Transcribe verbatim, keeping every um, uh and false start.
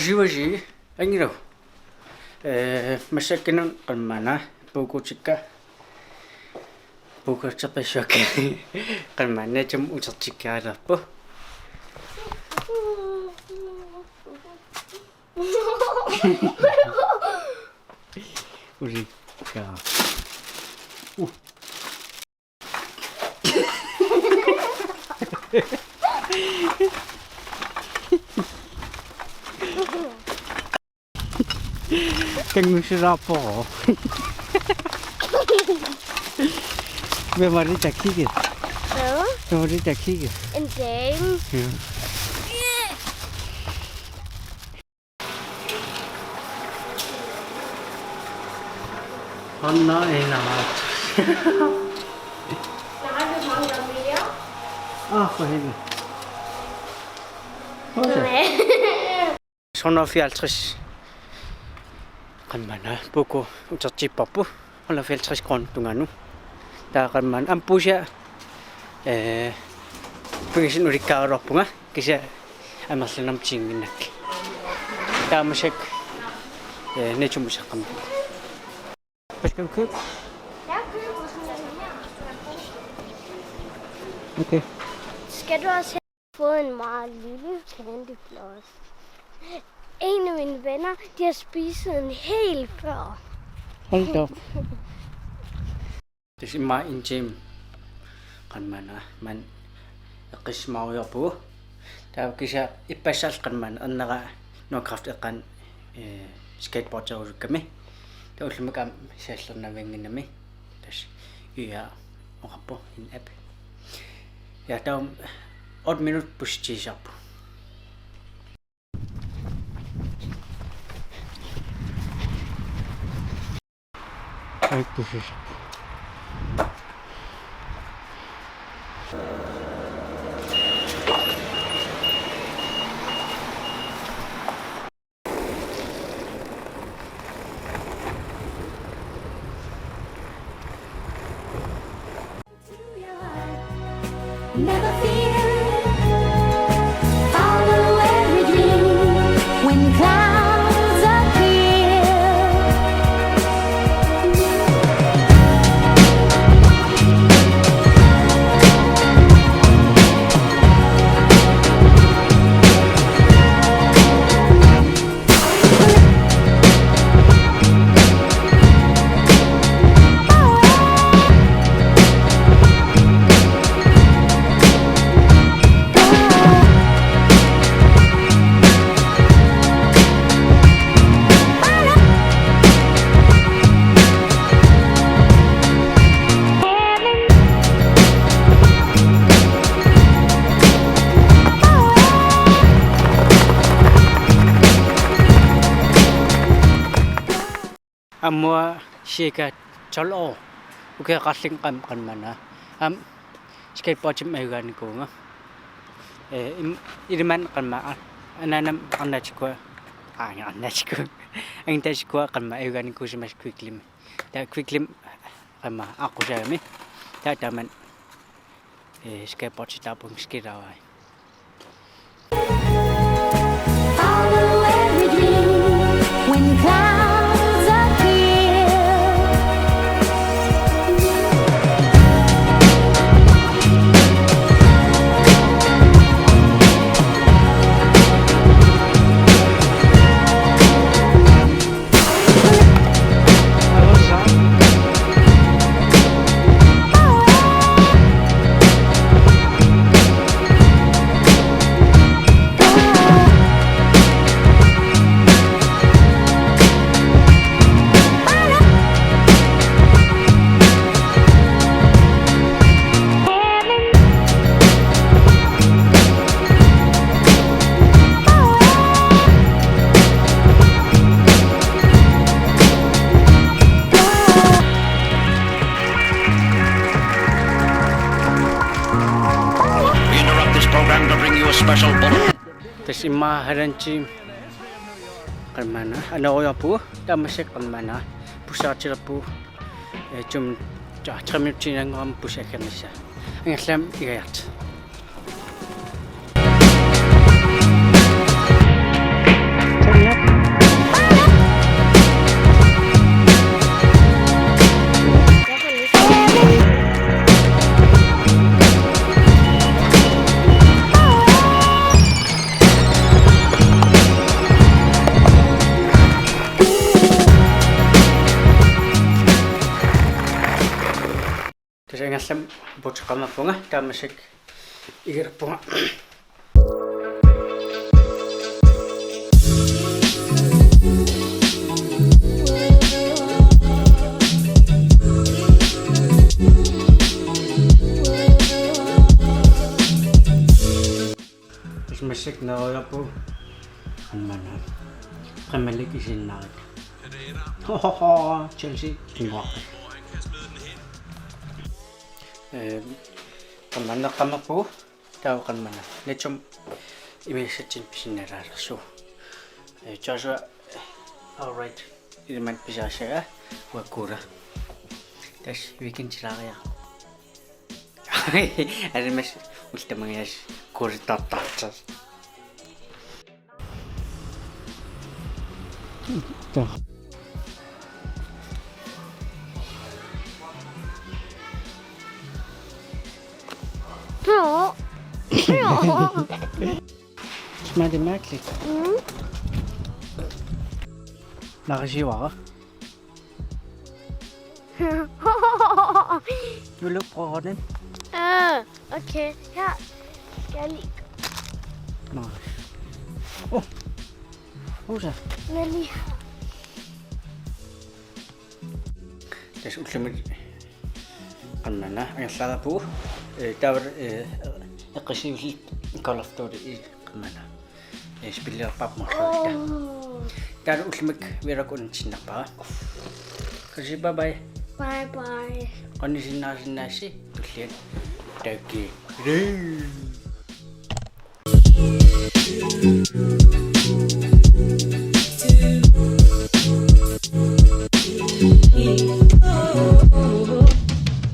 Siwasi, angilu. Eh, massakkunnut qammaana puukuutikka. Puukuuterpassuakka. Qammaana Natum utertikkaluarpoq. Ulikka. Uh. Kan du se der på? Hvem var det, der kiggede? Hvad? Hvem var det, der kiggede? En dame. Ja. Åh nej, nej. Nej, vi mangler mere. Åh, for helvede. Hold da. Nej. Hundrede og fireoghalvtreds. Qammaana puuku utertipparput. Hundrede og fireoghalvtreds kroner tungaanut. Taava qammaana aamma puussiaq, eh, pingasunik ulikkaaraluarpunga, kisianni amerlanermut tiginngikkaluarlunga. Taava massakkut, eh, Natumut saqqammerpunga. Hvad skal du købe? Jeg køber sådan den her. Okay. Skal du også have fået en meget lille candyfloss? En af mine venner, de har spist en hel før. Hold da op. Tassa immaqa en time qammaana maani eqqissisimarujoorpugut. Taava kisianni ippassaq qammaana ernera Nordkraft eqqaani, eh, skateboarderusukkami. Taava ullumi aamma saallernaviannginnami. Tassa I R oqarpoq, en app. Ja, taava otte minut bussitsigisarput. Ai, bussit. Never fear. Follow every dream when clouds appear. Aamma cirka tolv år. Ukiaqarlunga qam-, qammaana. Aamma skateboardimik ajugaanikuuvunga. Eh, im-, ilimanni qamma-, a-, anaanama arnaatikkua, aa, arnaatikkua. Angutaatikkua qamma ajugaanikuusimasut Kviklimmi. Taava Kviklim qamma aqqusaagami. Taava taamani, eh, skateboarditaarpunga skilaarai. Follow every dream when clouds appear. We interrupt this program to bring you a special bulletin. Tassa immaqa halvanden time qammaana anorujoorpugut, taava massakkut qammaana busseqatilerpugut, eh, to, to, tre minuttiinnanngorami bussi aggernissaa. Angerlammi igajartoq. Tassa ingerlaannaq puuteqqammerpunga, taava massakkut igilerpunga. Tassa massakkut nereerpugut qammanaa. Qammallik isiginnaarluta. Chelsea kinguarput. Ehm, qammanneqqammerpugut, taava qammanaa. Natsum imaassatsinnut pisinnaalersut. Eh, Joshua, all right. Ilman pisaassagaa, uakkut. Tassa weekendilaariarlugu. Alimas ultamangias kuulittartartas. Joo. Joo. Smager det mærkeligt? Mm. Narisiuara. Vil du prøve den? Øh, okay. Her. Skal jeg lige... Nå. Åh. Rosa. Jeg lige her. Tassa ullumikkut qammanaa angerlareerpugut. Eh, taava, eh, eqqissillugit Call of Duty qammanaa. Eh, spillerpaaq marluulluta. Taava ullumikkut vlog unatsiinnarpara. Kasi bye bye. Bye bye. Qanoq isiginaarsinnaassi tulliani. Takuuk.